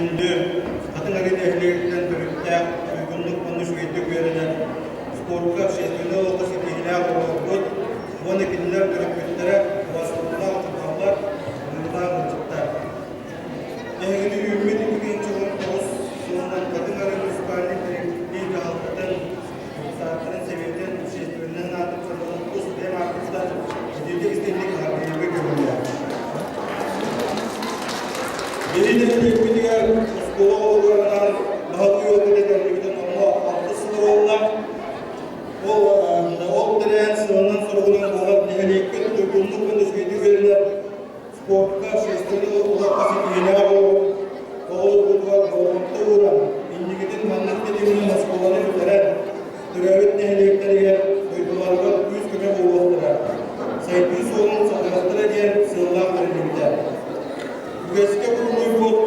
күндү Хатыҥ Арыы нэһилиэгиттэн төрүттээх, туйгуннук уонна үчүгэйдик үөрэнэр, спорка, общественнай олоххо ситиһиилээх оҕолорбут уонна кинилэр төрөппүттэрэ, убастабыллаах учууталлар, ыҥырыылаах ыалдьыттар. Эһигини үүммүт 2019 сылынан Хатыҥ Арыы муниципальнай тэриллии дьаһалтатын депутаттарын сэбиэтин общественнай наадыктарын тус бэйэм ааппыттан итиитик истиҥник эҕэрдэлииргэ көҥүллээх. Биһиги нэһилиэкпитигэр оскуола оҕолоругар баһылык үөрэтэ тэриллибитин онно алтыс сыл буолла. Ол ол тэрээһин сыалынан-соругунан буолар нэһилиэкпит туйгуннук уонна үчүгэйдик үөрэнэр спортка, общественнай олоххо ситиһиилээх оҕолорбутугар болҕомто ууран, инникитин маннык тэтиминэн оскуоланы бүтэрэн, төрөөбүт нэһилиэктэригэр, дойдуларыгар күүс-көмө буолуохтара, сайдыы суолун салҕыахтара диэн сыаллаах тэриллибитэ. Үгэскэ кубулуйбут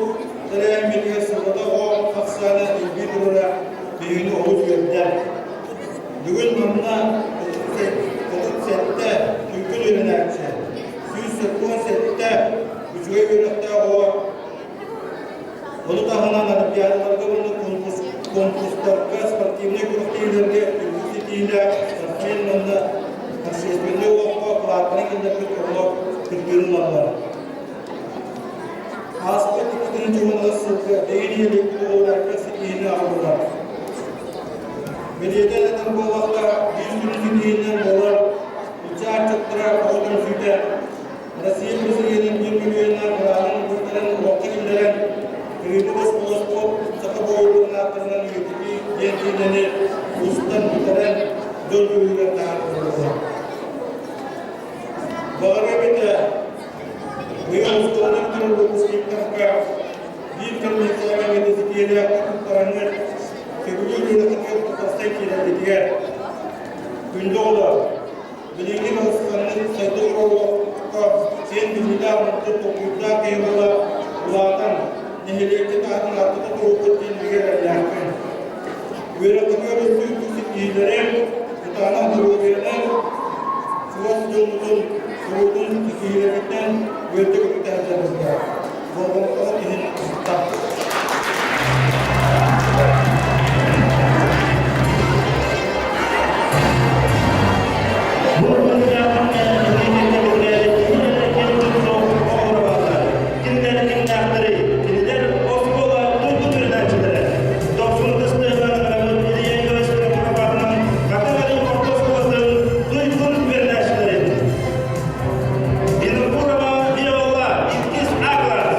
тэрээһиммитигэр сыллата оҕо ахсаана элбии турара биһигини олус үөрдэр. Бүгүн манна 37 туйгун үөрэнээччи, 177 үчүгэй үөрэхтээх оҕо, ону таһынан олимпиадаларга уонна конкурстарга, спортивнай күрэхтэһиилэргэ үрдүк ситиһиилээх спортсмен уонна общественнай олоххо кылааттарын киллэрбит оҕолор кыттыыны ылаллар. Ааспыт 2010 сылга Дэйин нэһилиэк оҕолорго ситиһиини аҕаллылар. Бэлиэтээн этэр буоллахха, биир сүрүн ситиһиинэн буолар ыччаттара оҕо түмсүүтэ Россия Президенин биир мөлүйүөннээх бырааһын быһыытынан олоххо киллэрэн, кырыыты босхолоспут саха буойуттарын ааттарынан үйэтитии диэн киинэни устан бүтэрэн дьон көрүүгэр таһаарыллыбыта. Баҕарыам этэ, быйыл оскуоланы бүтэрэр выпускниктарга биир кэмҥэ ситиһиилээхтик туттараҥҥыт, сөбүлүүр үөрэххитигэр тутарсай киирэргитигэр. Күндү оҕолор, Билиҥҥи балысханнык сайдыы олоххо сиэн билиилээх мындыр толкуйдаах киһи буола улаатан, нэһилиэккэ таһынан ааттата туруоххут диэн бигэ эрэллээхпин. Үөрэххитигэр өссө үрдүк ситиһиилэри, кытаанах доруобуйаны, чугас дьоммутун куруутун ситиһиилэргиттэн үөрдэ көтүтэ сылдьаргытыгар болҕомтоҕут иһин махтал. Кинилэр оскуола туйгун үөрэнээччилэрэ. Дохсун кыстыырынан Илья Николаевич Винокуров Хатыҥ Арыы орто оскуолатын туйгун үөрэнээччилэрин. Винокурова Виола, иккис А класс.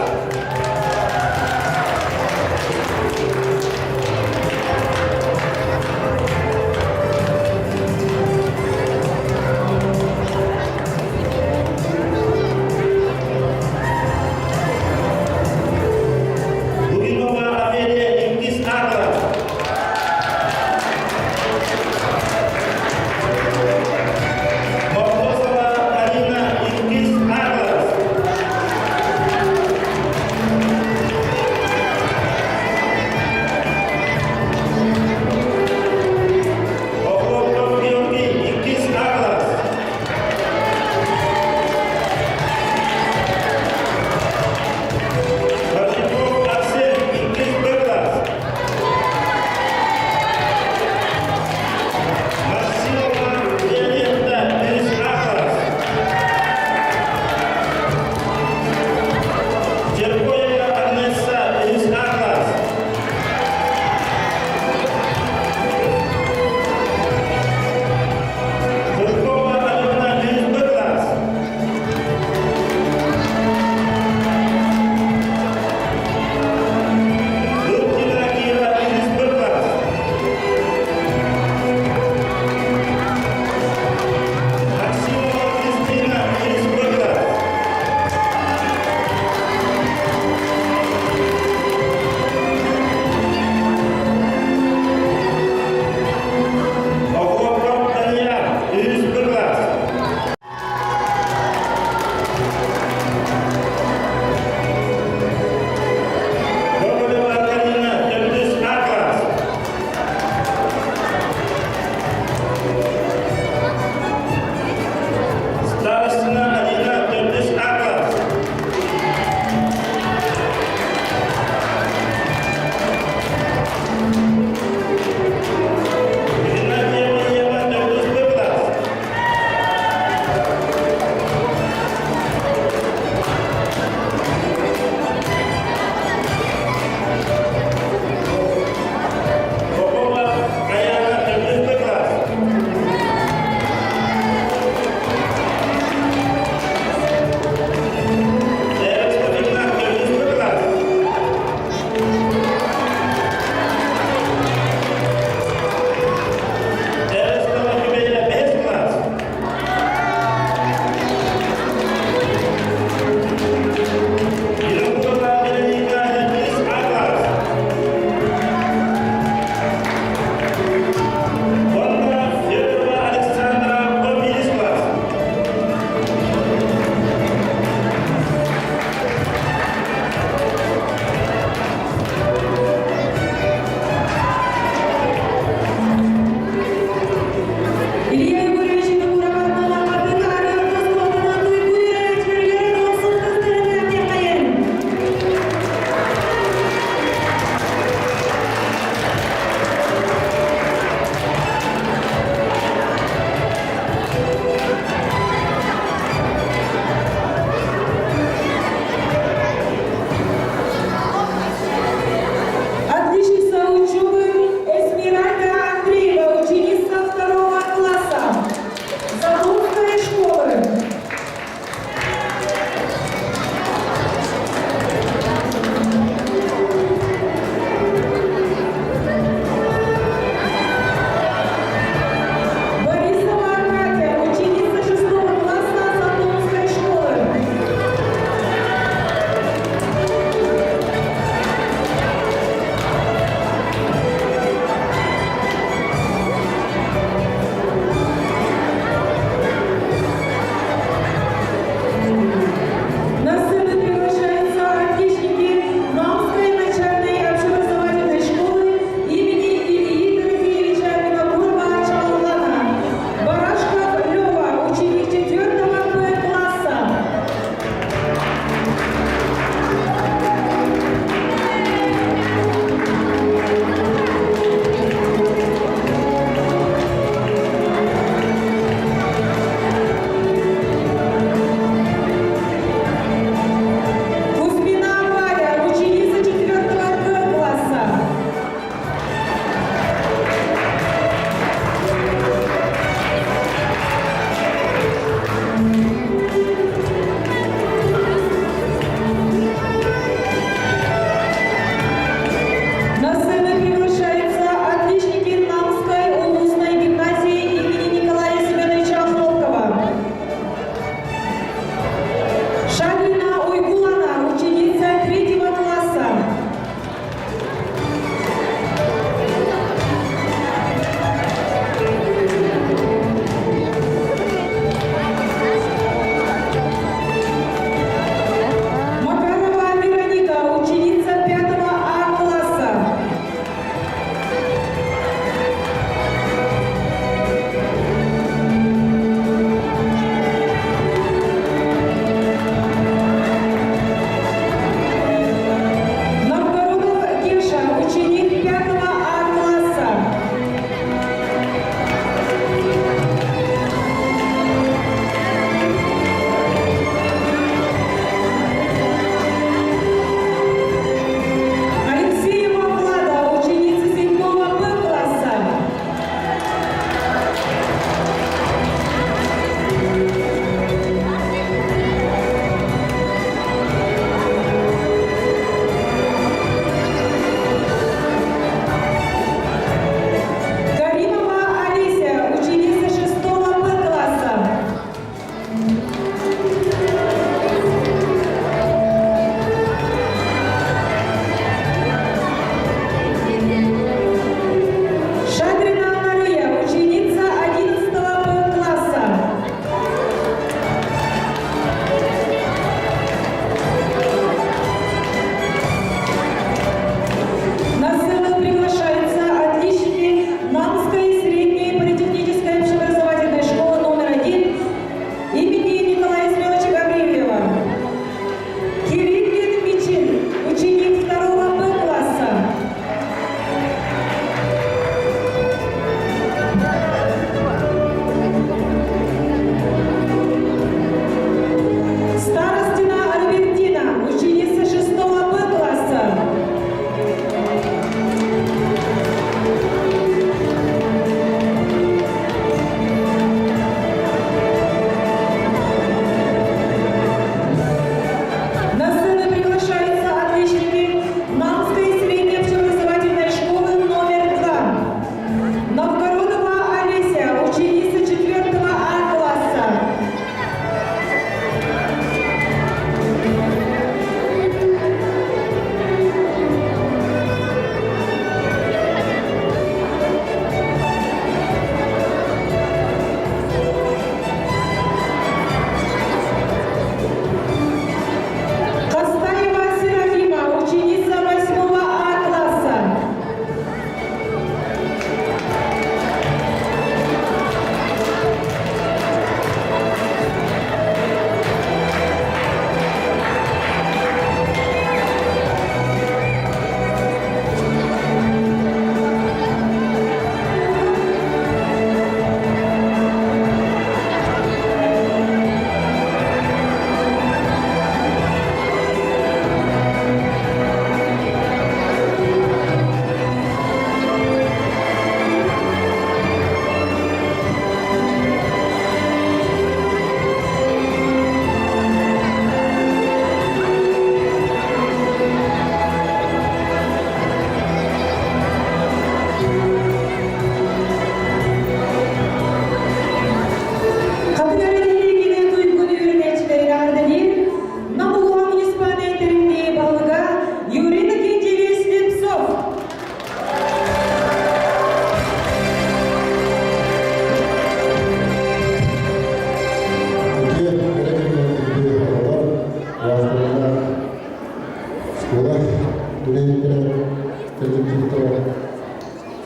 коллективтара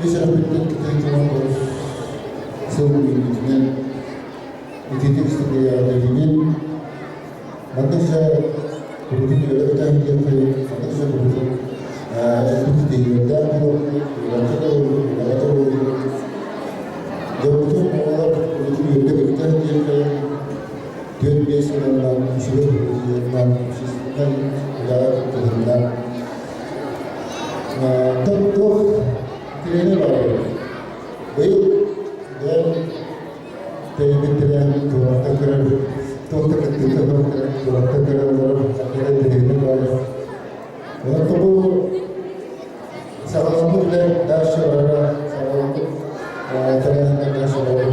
үс өрөппүттэн кытыытынан сыл үүнүүтүнэн ититик истибиэҕэлэринэн маннык дьэ курутун үөрэ диэн маннык дьэ курутун элбэх тиһиэрдээх буолуохтун үлэҕэ да буоллун үлэҕэ да буоллун дьоммутун оҕолор курутун үөрдэ көтүтэн диэн 4-5 сылынан үчүгэй курутуйуоннан общественнай үлэҕэ кыттыһынна. Туох тирэни барабыт? Быйыл бэйэм тэрийбит туорахта көрөр, туох да кыттыыта туорахта көрөр олорор ханна да баар. Онон бу саҕаламмыт үлэ дальше барара, саҕаламмыт тэрээһиннэр дальше барара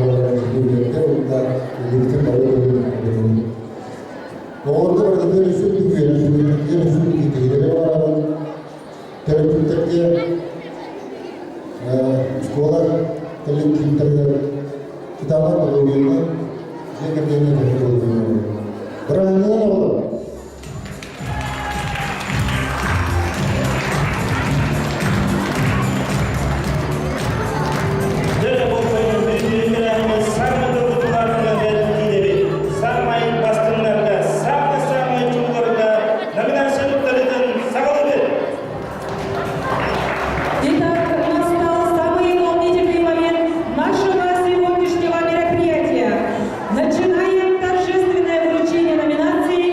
үлэлэрдэр уонна үлэбитин бары көрүҥ. Оҕолорго барытыгар үсүрдүк үөрэнэр, үсүрдүк киһилэри барабын. Төрөппүттэргэ школа коллективтарыгар кытаанах доруобуйаны дьиэ кэргэҥҥэ төһө буолуо. Бырааһынньыгынан оҕолор! Дьэ, болҕойон бүтүннэрээһини саҥа дойдутулаахтарга киирэбит. Саамай бастыҥнарга, саамай-саамай чулууларга номинация туттарыытын саҕалыыбыт. Итак, настал самый волнительный момент нашего сегодняшнего мероприятия. Начинаем торжественное вручение номинации.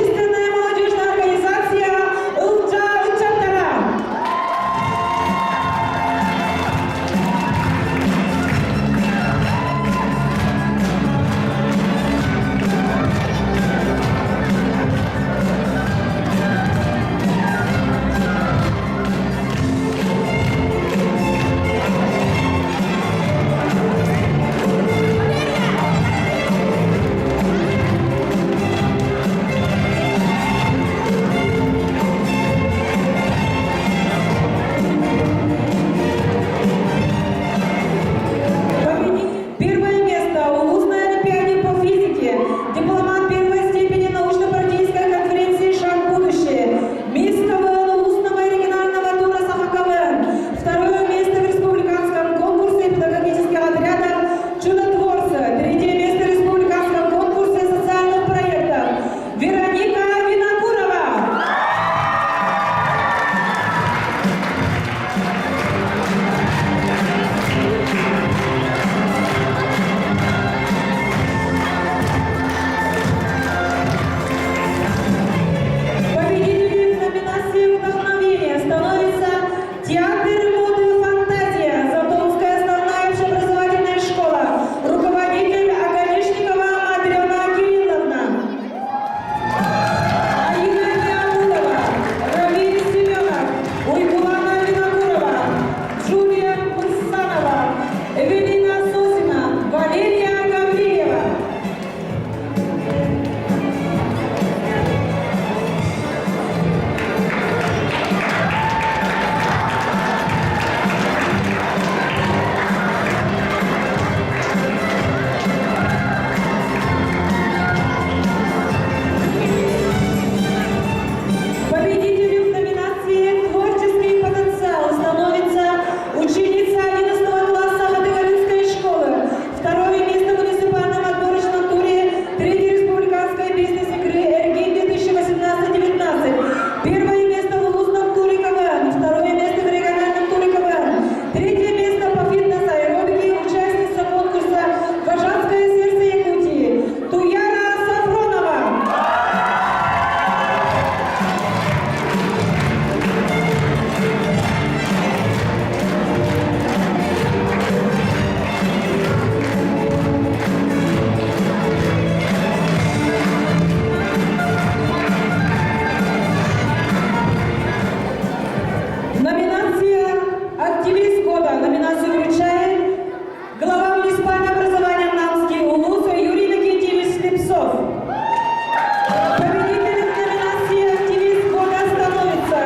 Общественная молодежная организация «Ылдьаа ыччаттара». Первое место в Улусной олимпиаде по физике, дипломат первой степени научно-практической конференции «Шаг в будущее», мисс КВН Улусного регионального тура Саха КВН, второе место в республиканском конкурсе педагогических отрядов «Чудотворцы», третье место в республиканском конкурсе социальных проектов Вероника Винокурова. Победителем в номинации «Вдохновение» становится Театр моды «Фантазия», Затонская основная общеобразовательная школа, руководитель Оконешникова Матрена Кирилловна. Аина Неамутова, Равиль Семенов, Уйгулана Винокурова, Джулия Курсанова, Эвелина Сосина, Валерия Гаврилева. Победителем в номинации «Творческий потенциал» становится ученица 11 класса Хатыгаринской школы, второе место в муниципальном отборочном туре третьей республиканской бизнес-игры «Эргин-2018-19», первое место в улусном туре КВН, второе место в региональном туре КВН, третье место по фитнес-аэробике, участница конкурса «Вожатское сердце Якутии» Туяра Сафронова. Номинация «Активист года». Номинацию вручает глава муниципального образования Намский Улуса Юрий Иннокентьевич Слепцов. Победителем в номинации «Активист года» становится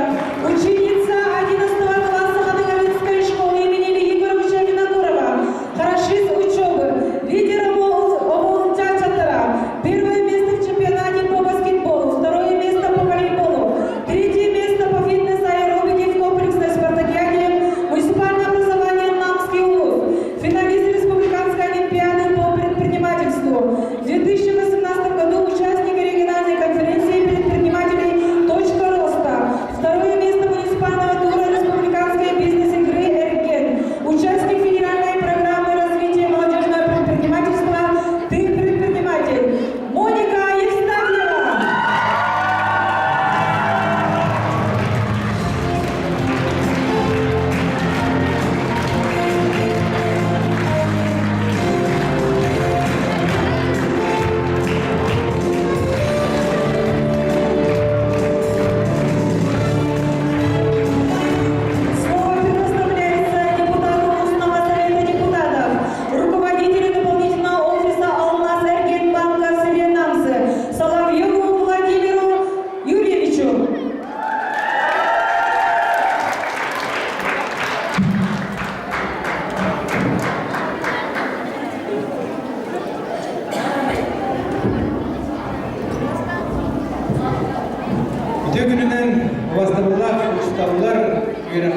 ученица 11 класса Хатыгаринской школы имени Ильи Егоровича Винокурова, хорошист учебы, лидер облча Чатара, первое место в чемпионате по баскетболу, второе место по волейболу, третье место по фитнес-аэробике в комплексной спартакиаде муниципальное образование Намский улус, финалист Республиканской олимпиады по предпринимательству. В 2018 году участник региональной конференции предпринимателей «Точка роста», второе место муниципального тура Республиканской бизнес-игры «Эрген», участник федеральной программы развития молодежного предпринимательства «Ты предприниматель» Моника Евстафьева. Слово предоставляется депутату Устного совета депутатов, руководителю дополнительного офиса Алмаз Эргенбанка в селе Намсы Соловьеву Владимиру Юрьевичу. Үтүө күнүнэн убастабыллаах учууталлар, үөрэх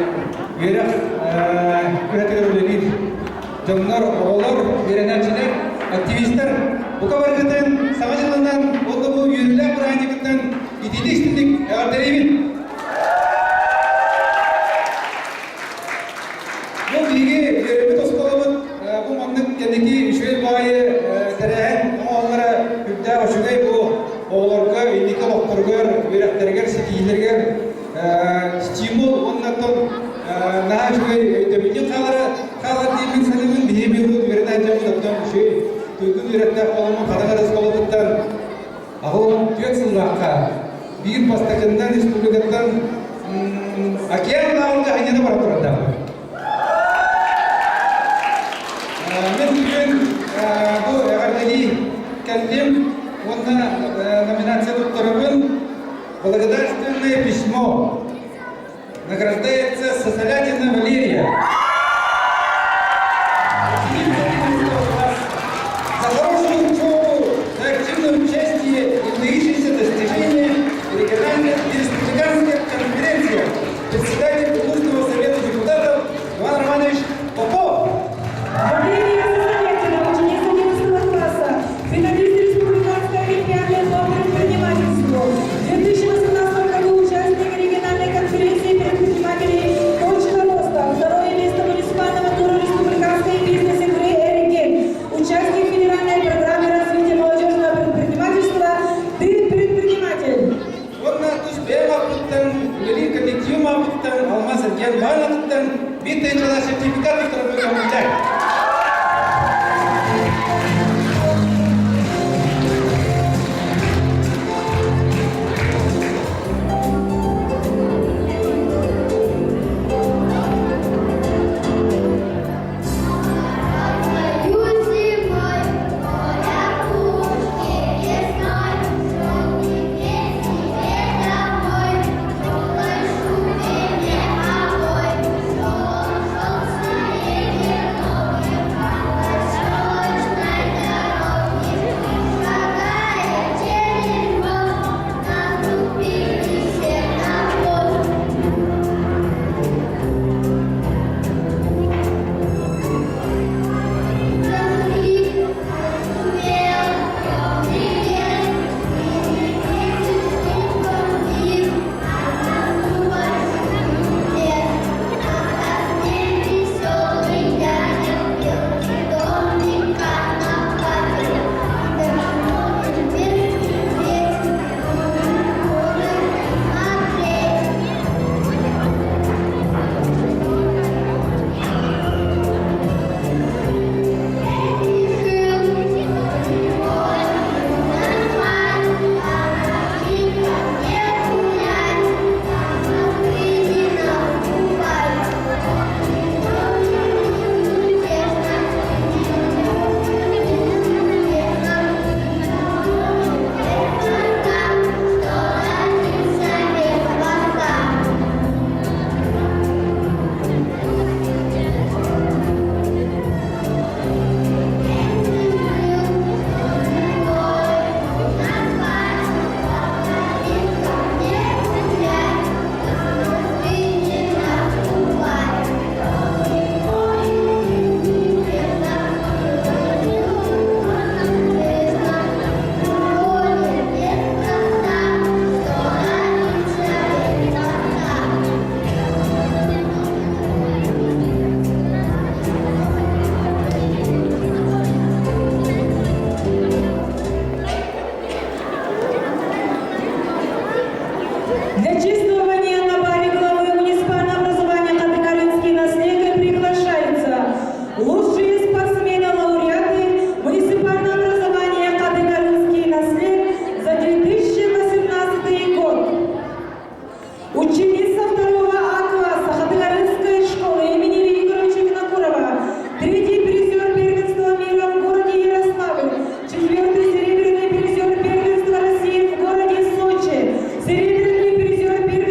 үөрэх күһэтигэр үлэлиир дьоннор, оҕолор, үөрэнээччилэр, активистар бука барыгытын Саҥа дьылынан уонна бу үөрүүлээх бырааһынньыгынан итиитик истинник эҕэрдэлиибин! Бу биһиги үөрэммит оскуолабыт бу маннык кэнники үчүгэй баҕайы тэрээһин оҥоһуллара үрдээх үчүгэй бу оҕолорго инники олохторугар. олохторугар, үөрэхтэригэр, ситиһиилэригэр стимул уонна оттон наһаа үчүгэй өйдөбүнньүк хаалара хаалар диэммин саныыбын. Биһиги быйыл үөрэнэ сылдьаммыт оттон үчүгэй туйгун үөрэхтээх буоламмын Хатыҥ оскуолатыттан 84 сыллаахха биир бастакыннан республикаттан океан лааҕырга айана бара турардаахпын. Мин бүгүн бу эҕэрдэлии кэллим уонна номинация туттарабын. Благодарственное письмо награждается Сосолятина Валерия. За хорошую учебу, за активное участие и выдающиеся достижения в региональных и республиканских конференциях председатель Улусного совета депутатов Иван Романович Попов. Валерия Сосолятина, ученица 11 класса, финалист Республиканской олимпиады по предпринимательству. В 2018 году участник региональной конференции предпринимателей «Точка роста», второе место муниципального тура республиканской бизнес-игры «Эрегель», участник федеральной программы развития молодежного предпринимательства «Ты предприниматель». Уонна тус бэйэм ааппыттан, үлэлиир коллективым ааппыттан, Алмаз эргиэн баан аатыттан биир тыһыынчалаах сертификат туттарарбын көҥүллээ. Зимой, поля пушки весной, Желтый к себе домой, Желтой шубе меховой, Шел он, шел своей берлоге, По проселочной дороге, Шагая через мост, Наступили все на хвост. Заскрип, зашумел темный лес, И скрипом бил, а на большой лес. На сосне веселый дятел пел, домика наплакал. Давно вверх лететь, горы смотреть. Решил зимой назвать, пошли ко мне гулять, на купать. Чудесно, чудесно, что родился без хвоста. Для чествования на бале главы муниципального образования Хатыҥ-Арыытский наслега приглашаются лучшие спортсмены-лауреаты муниципального образования Хатыҥ-Арыытский наслег за 2018 год. Ученица второго А класса Хатыҥ-Арыытской школы имени Ильи Егоровича Винокурова, третий призер первенства мира в городе Ярославль, четвертый серебряный призер первенства России в городе Сочи, серебряный призер первенства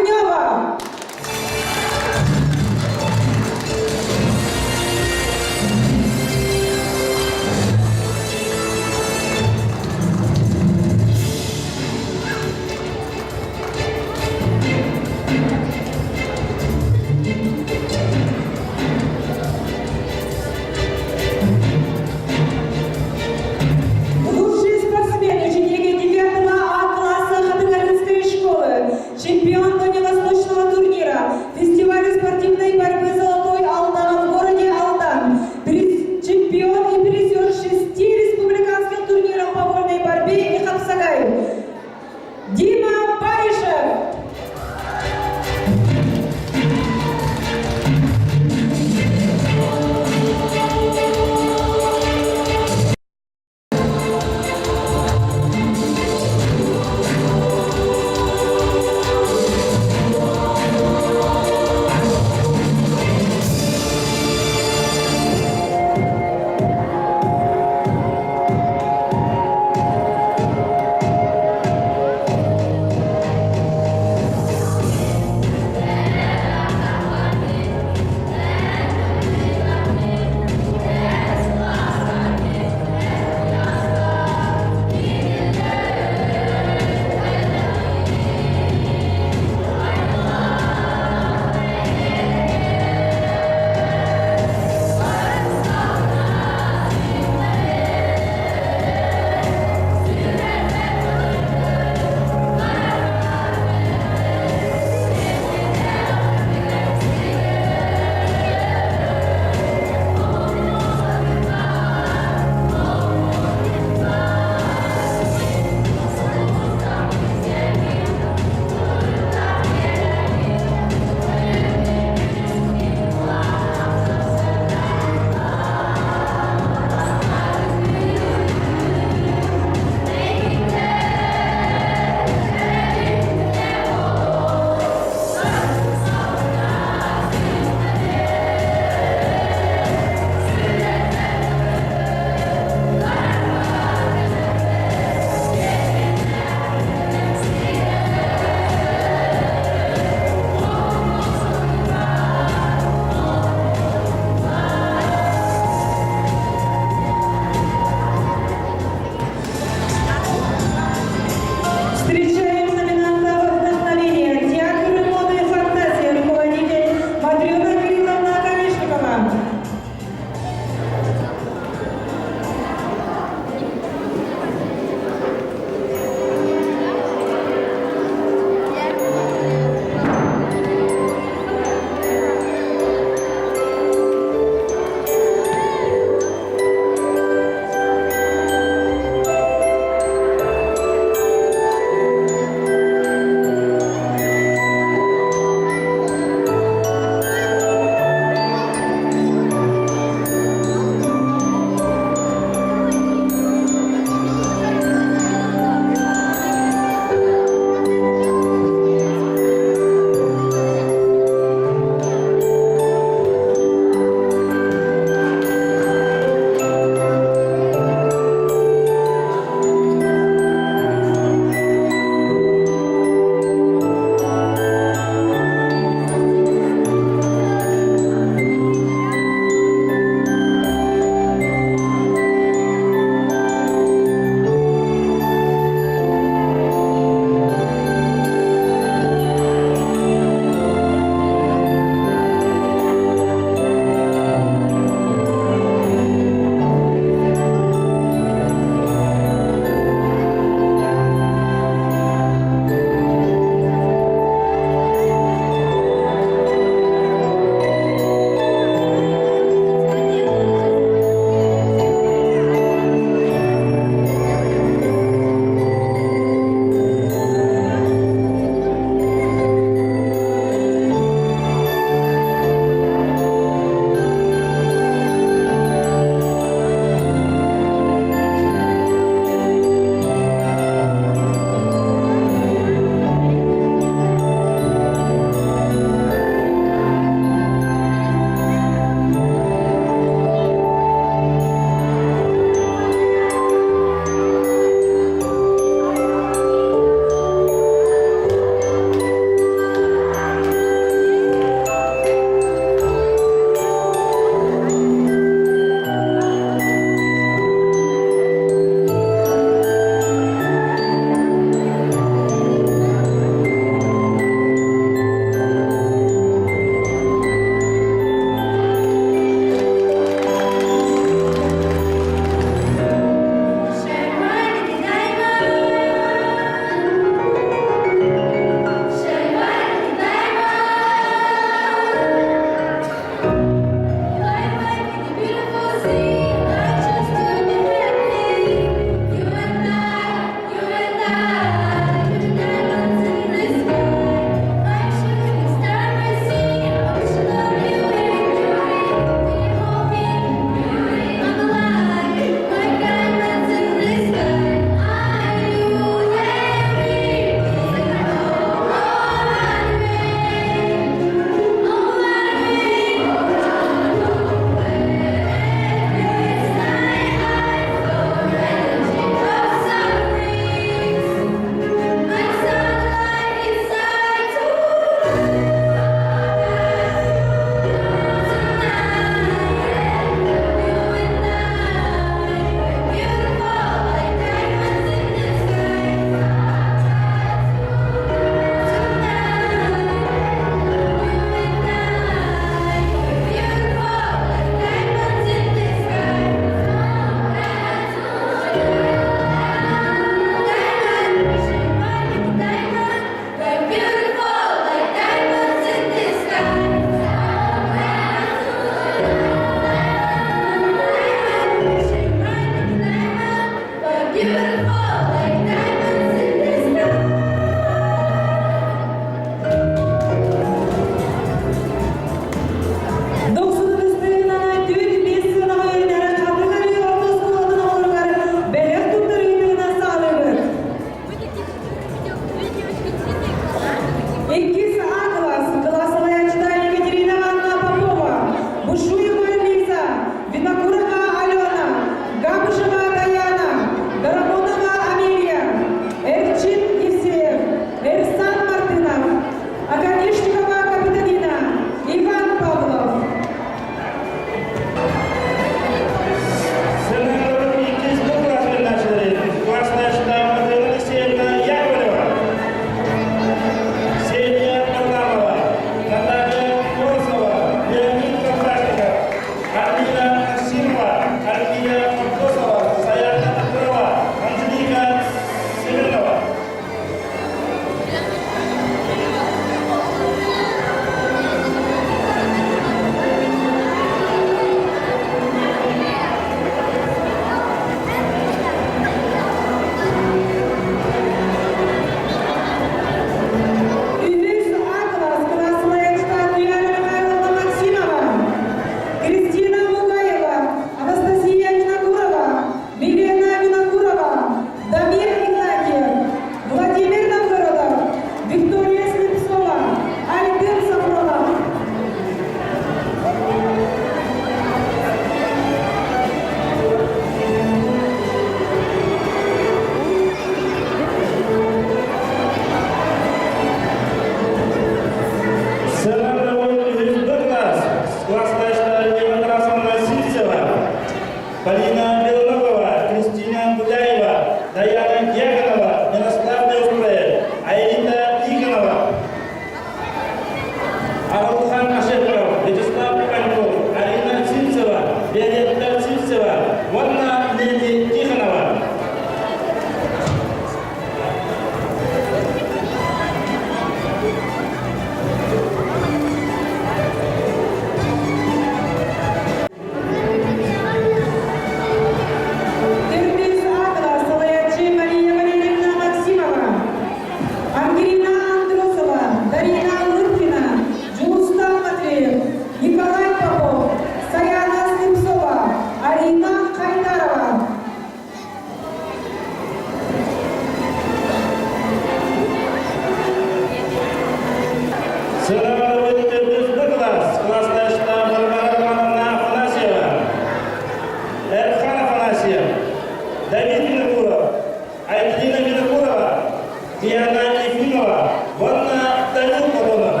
Диана Ефимова уонна Данил Платонов.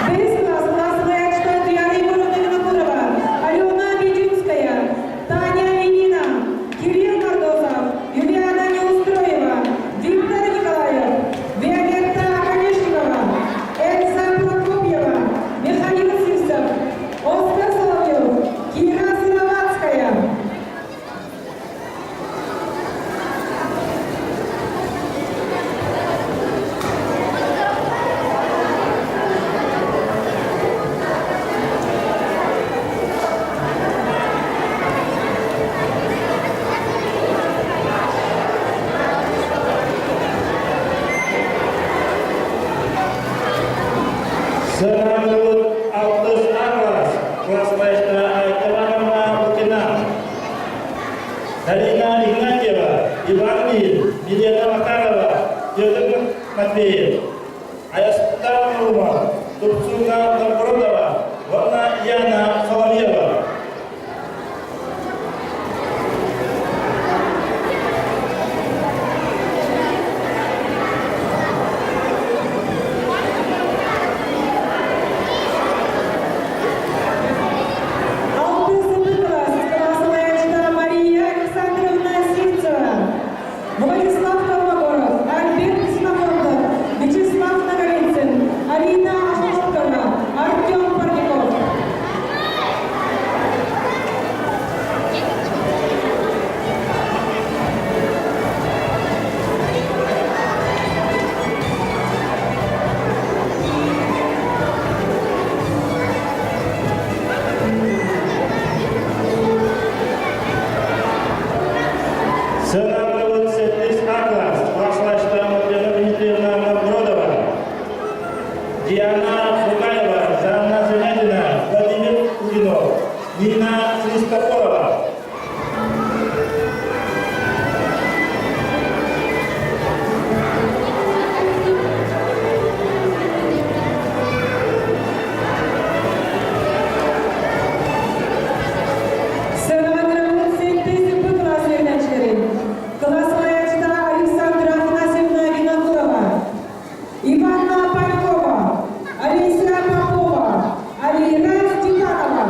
Бэһис кылаас кылаас салайааччыта Туяра Егоровна Винокурова, Алена Бедюнская, Таня Ильина, Кирилл Мордосов, Юлиана Неустроева, Виктор Николаев, Виолетта Оконешникова, Эльза Прокопьева, Михаил Сивцев, Оскар Соловьев, Кира Сыроватская. Сыаналыыр алтыс А кылаас кылаас салайааччыта Айта Ивановна Лукина, Дарина Игнатьева, Иван Ильин, Елена Макарова, Петр Матвеев, Айастан Урумов, Турцуна Новгородова уонна Яна Соловьева. Алтыс кылаас кылаас салайааччыта Мария Александровна Сивцева, Владислав Колмогоров, Альберт Ксенофонтов, Вячеслав Наговицын, Алина Охлопкова, Артем Парников. Сыаналыыр сэттис А кылаас кылаас салайааччыта Матрена Дмитриевна Новгородова, Диана Фугаева, Жанна Замятина, Владимир Кудинов, Нина Христофорова. Сыанаҕа сэттис Б кылаас үөрэнээччилэрин кылаас салайааччыта Александра Афанасьевна Винокурова, Иванна Панькова, Алиса Попова, Алина Степанова.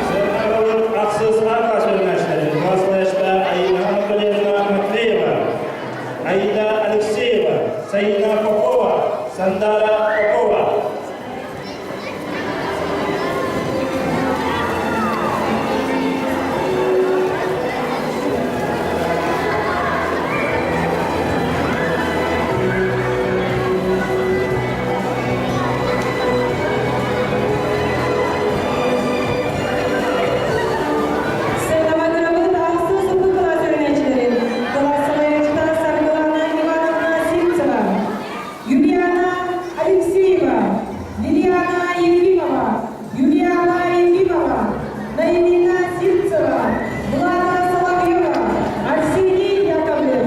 Сыаналыыр ахсыс А кылаас үөрэнээччилэрин кылаас салайааччыта Аина Анатольевна Матвеева, Аида Алексеева, Саина Попова, Сандара Попова. Сыанаҕа ахсыс Б кылаас үөрэнээччилэрин кылаас салайааччыта Саргылана Ивановна Сивцева, Юлиана Алексеева, Лилиана Ефимова, Юлиана Ефимова, Наилина Сивцева, Влада Соловьева, Арсений Яковлев.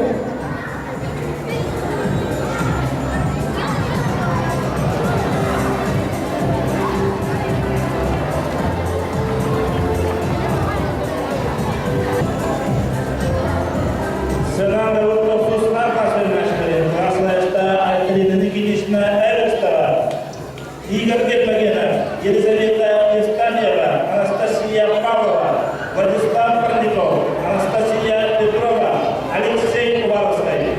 Сыаналыыр тохсус А кылаас үөрэнээччилэрин кылаас салайааччыта Айталина Никитична Эверстова, Игорь Гермогенов, Елизавета Евстафьева, Анастасия Павлова, Владислав Парников, Анастасия Петрова, Алексей Уваровский.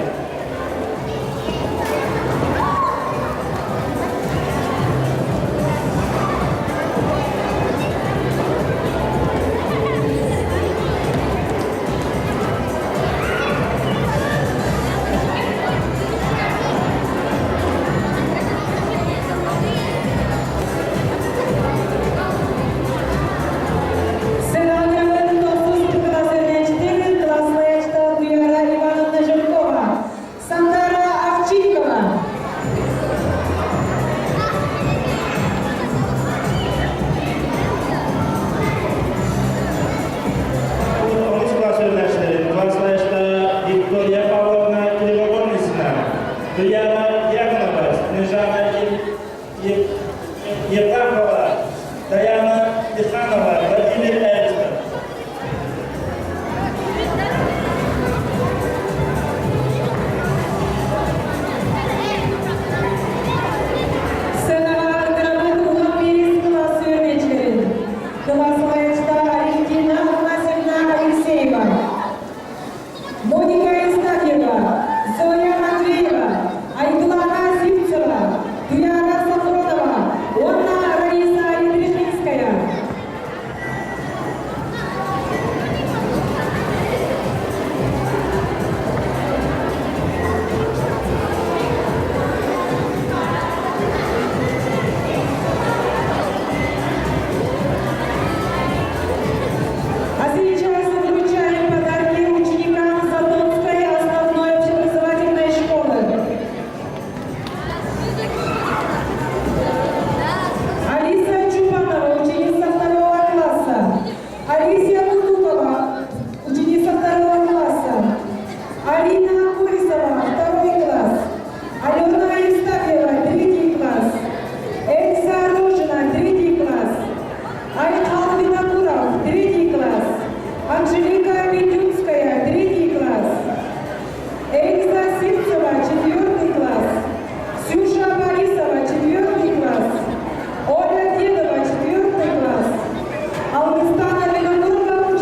Сыанаҕа тохсус Б кылаас үөрэнээччитин. Таисия Кутукова, ученица второго класса. Алина Курисова, второй класс. Алена Евстафьева, третий класс. Эльза Рожина, третий класс. Айхал Винокуров, третий класс. Анжелика Медюнская, третий класс. Эльза Сивцева, четвертый класс. Ксюша Борисова, четвертый класс. Оля Дедова, четвертый класс. Алгустана Винокурова,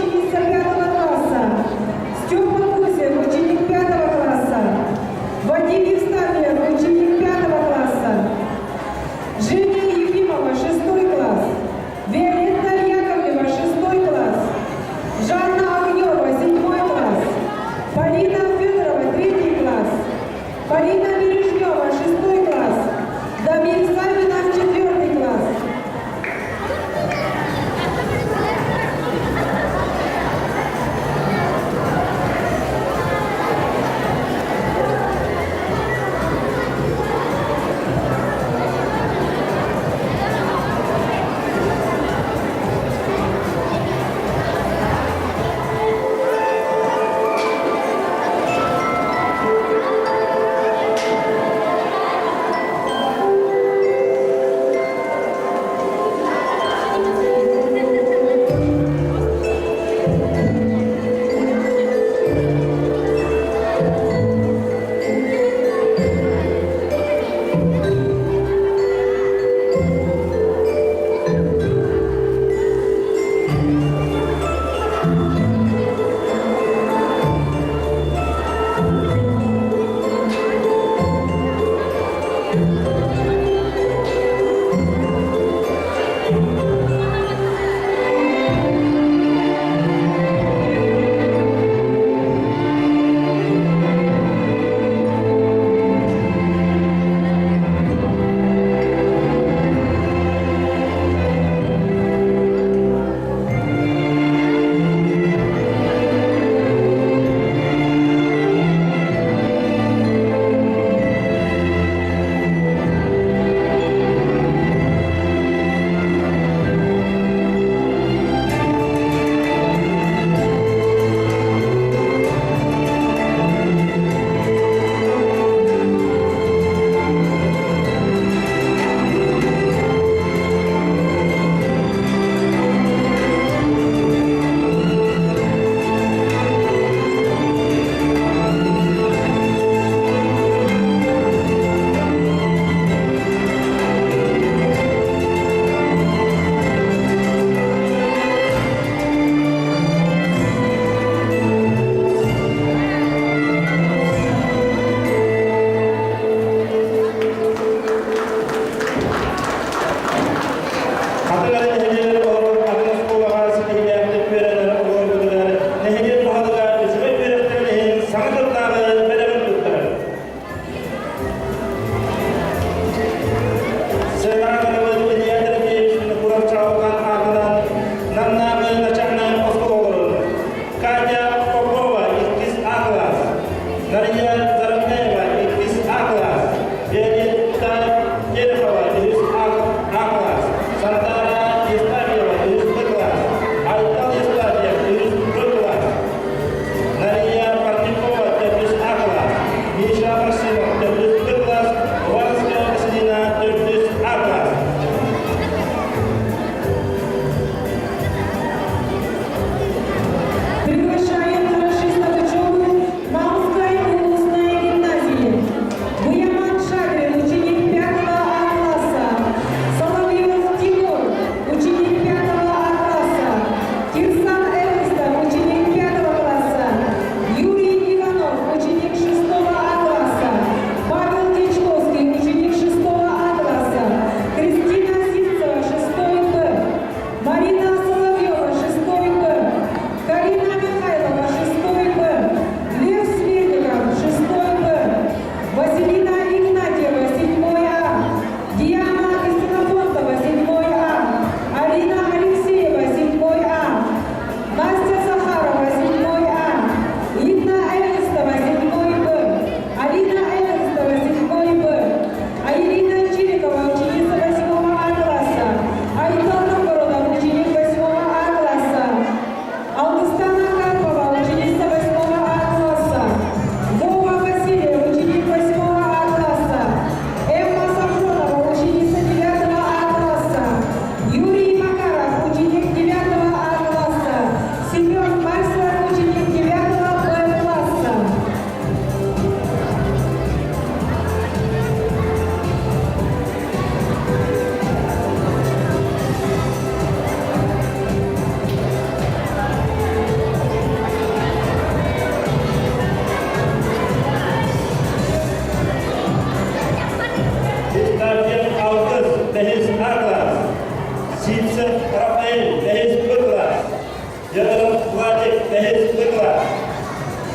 Федоров Владик, бэһис Б кылаас.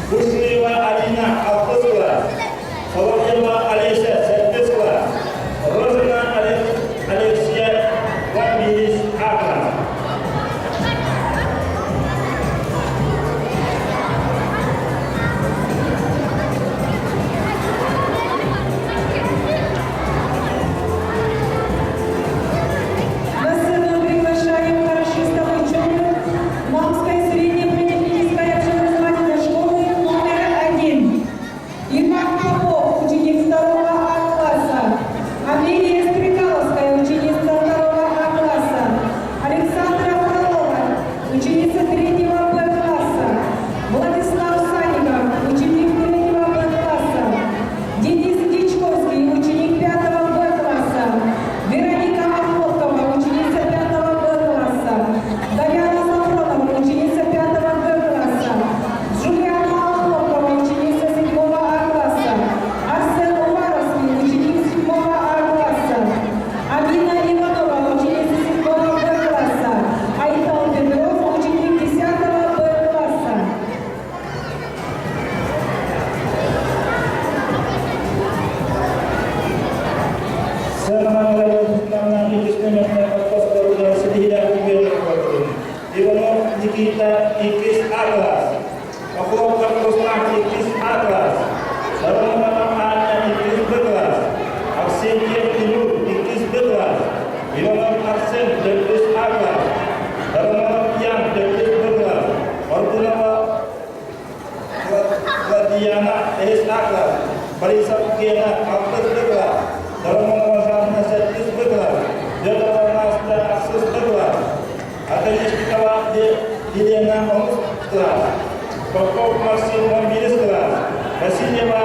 Бушуева Алина, алтыс кылаас. Соловьева Олеся, сэттис кылаас. Рожина Алексия, 11 А кылаас. На сцену приглашаем хорошистов учебы Намской средней политехнической общеобразовательной школы номер 1. Иван Попов, ученик второго А класса. Амелия Стрекаловская, ученица второго А класса. Александра Фролова, ученица третьего Б класса. Владислав Санников, ученик третьего Б класса. Денис Дичковский, ученик пятого Б класса. Вероника Охоткова, ученица пятого Б класса. Даяна Сафронова, ученица пятого Б класса. Джулиана Охоткова, ученица седьмого А класса. Арсен Уваровский, ученик седьмого А класса. Амина Иванова, ученица седьмого Б класса. Айтал Петров, ученик 10 Б класса. Сыаналаах иккис нүөмэрдээх орто ситиһиилээхтик үөрэнэр оҕолорбутун Иванов Никита иккис А кылаас, Охлопков Руслан иккис А кылаас, Соломонова Анна иккис Б кылаас, Арсентьев Тимур иккис Б кылаас, Иванов Арсен төрдүс А кылаас, Соломонов Ян төрдүс Б кылаас, Моргунова Владияна үһүс А кылаас, Борисов Гена алтыс Б кылаас, Соломонова Жанна сэттис Б кылаас, Федорова Настя ахсыс Б кылаас, Оконешникова Елена онус кылаас, Попов Максим 11-ис кылаас, Васильева